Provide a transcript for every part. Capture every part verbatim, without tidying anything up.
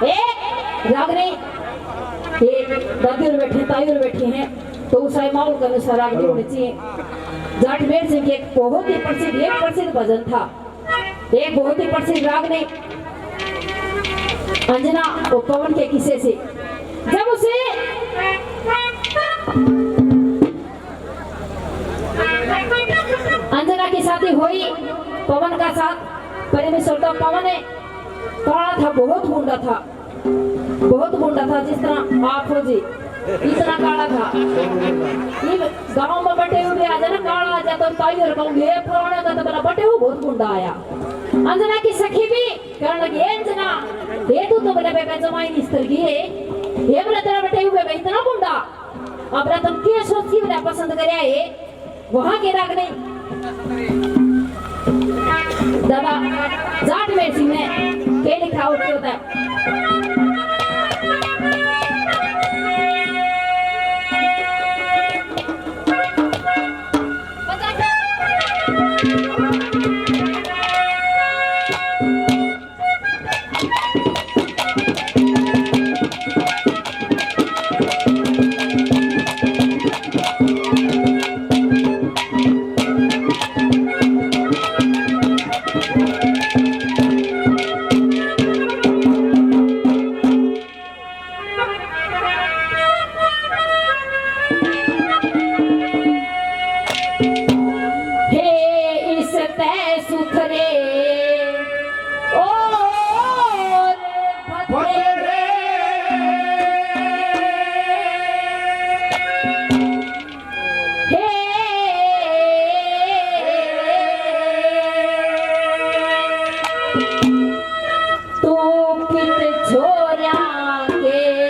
ए, रागनी, ये दादी और बैठी, ताई और बैठी हैं, तो उस माहौल के अनुसार रागनी होनी चाहिए। जाट मेर सिंह की एक बहुत ही प्रसिद्ध, एक प्रसिद्ध भजन था, एक बहुत ही प्रसिद्ध रागनी अंजना और पवन के किस्से से। जब उसे अंजना की शादी हुई पवन का साथ, परमेश्वर का पवन है, काला था, बहुत गुंडा था, बहुत गुंडा था, जिस तरह आप हो जी, इतना काला था। ये गांव में बटे हुए आ जाए ना, काला आ जाए तो ताई और कहूंगे, "ए, फलाने का तो बड़ा बटे हुए बहुत गुंडा आया।" अंजना की सखी भी कहने लगी, "ए अंजना, ये तू तो बड़ा बेबे जमाई इस तरह की है, ये बड़ा तेरा बटे हुए बेबे इतना गुंडा।" अब रतन के सोची बड़ा पसंद करया है, वहां के राग नहीं। दादा, जाट मेर सिंह ने के लिखा होते होता है। हे इस तै सुथरे और भद्रे। हे तू कित छोरा के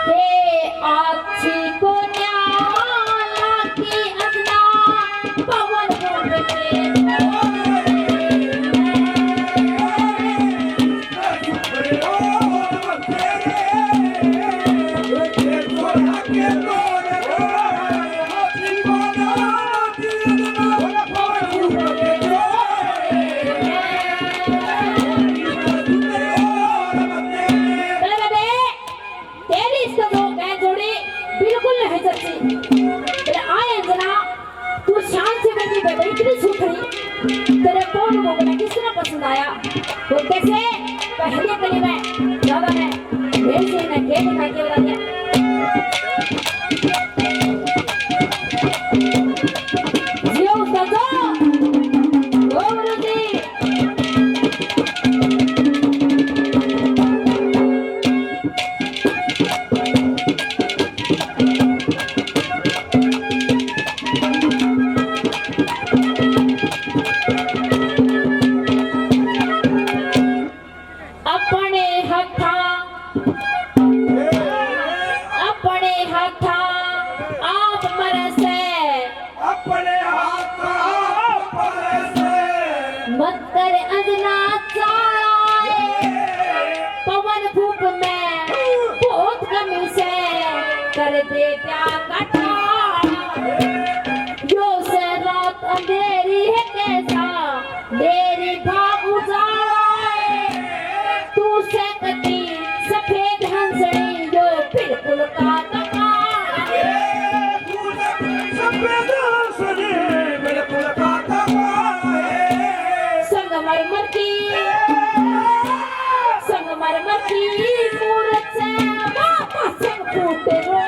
हे आछी को न्याला की अगला पवन रूप के। तेरी इसका जो मैं जोड़ी बिल्कुल नहीं जची। तेरे आए अंजना, तू शान से बैठी बैठी इतनी सुथरी, तेरे कौन को बना किसने पसंद आया? तो कैसे पहले कली में ज्यादा मैं भेज से मैं खेल का के बता दिया। जियो उस्ताद, ओ गुरु जी। अपने हाथा, अपने हाथा आप मरे से। अपने हाथा आप मरे से। मत कर अंजना चालाए, पवन भूप में बहुत कमी से कर दे प्यार का टाल। यो से रात अंधेरी है कैसा, मेरी भाग उजाला है। तू से कती सफेद हंसनी, यो बिल्कुल का तका। तू से कती सफेद हंसनी, बिल्कुल का तका। संगमरमर की, संगमरमर की मूरत से वापस फूटे रो।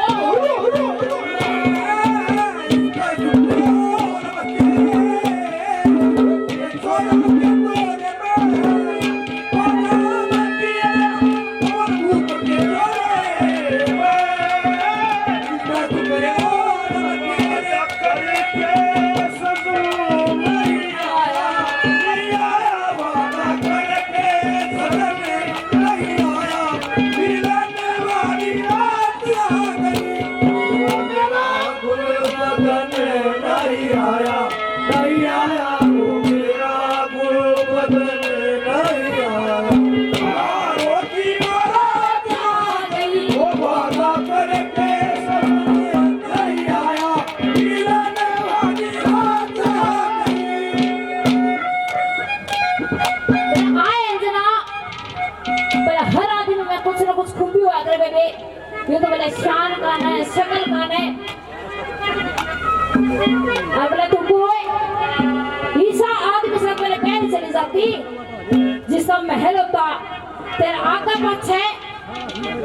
शकल काने। अब ले तू कोई ईसा आदमी से पहले पहल चली जाती, जिसका महल होता, तेरे आगे पाछे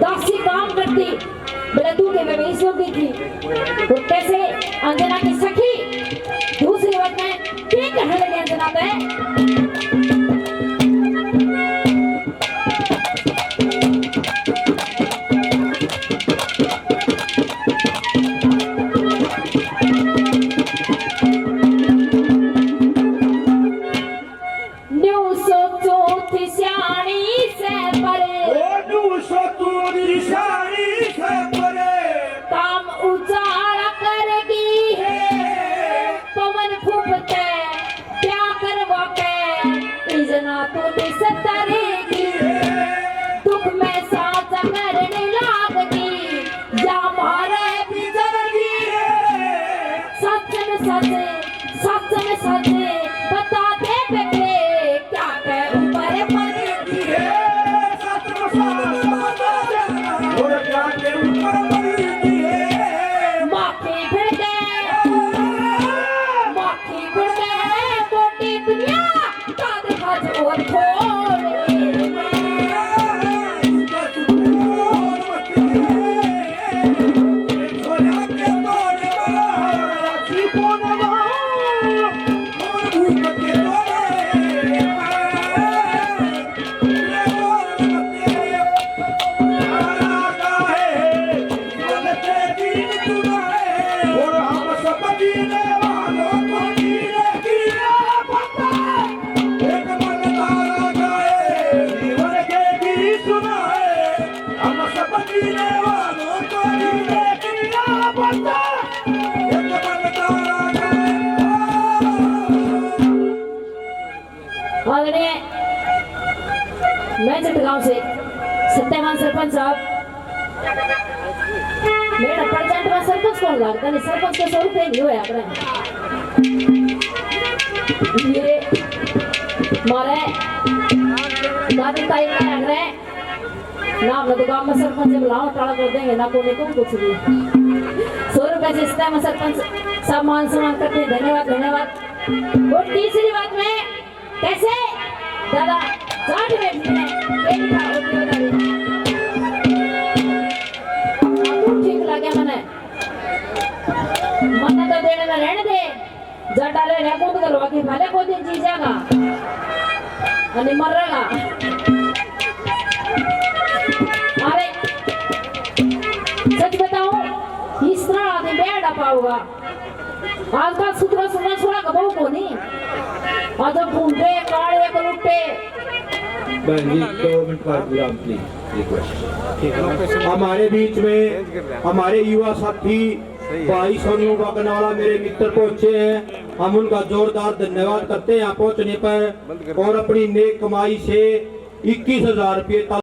दासी काम करती, बोले तू के में ईसा की थी। तो कैसे अंजना की सखी दूसरी बात में के कहने लगे अंजना पे? न्यू सोचो थी स्याणी से परे। ओ न्यू सोचो थी स्याणी से परे। काम उजाला करगी है। पवन फूकते क्या करवा के, इजना तू निसतरेगी। दुख में साथ करने लागती, या मारे बिजरगी। सच में सच, सच में सच, बता दे बेटे, क्या के ऊपर मरती है। सच में सच, बता दे, और क्या के ऊपर मरती है। माखी भिड़ गए, माखी भिड़ गए, मोटी दुनिया, दाद खाज और खोल। आदरणीय, मैं चितगांव से सत्यवान सरपंच साहब, मेरा प्रचंड में सरपंच कौन लागता नहीं, सरपंच के सौ रुपये नहीं होया अपने। ये मारे दादी ताई का आग्रह ना, हम तो गांव में सरपंच बुलाओ, टाला कर देंगे ना, कोने को कुछ भी। सौ रुपए से इस time सरपंच साहब मान सम्मान करते हैं। धन्यवाद, धन्यवाद। और तीसरी बात में कैसे दादा जाट में भी है, ये भी था, वो भी बता दो। तू ठीक लगे मने, मने तो देने में रहने दे। जट आले रे कूद कर बाकी भले को दिन जी जागा। अनि मर रहा। अरे, सच बताऊं, इस तरह आदमी बेड़ा पाऊंगा। आजकल सुथरा सुथरा छोरा का बहू को नहीं। और जो भूंडे, काले, कलुट्टे। बहन जी, दो मिनट का विराम, please, request। हमारे बीच में हमारे युवा साथी भाई सोनू बागनवाला मेरे मित्र पहुंचे हैं, हम उनका जोरदार धन्यवाद करते हैं यहाँ पहुंचने पर। और अपनी नेक कमाई से इक्कीस हजार रुपये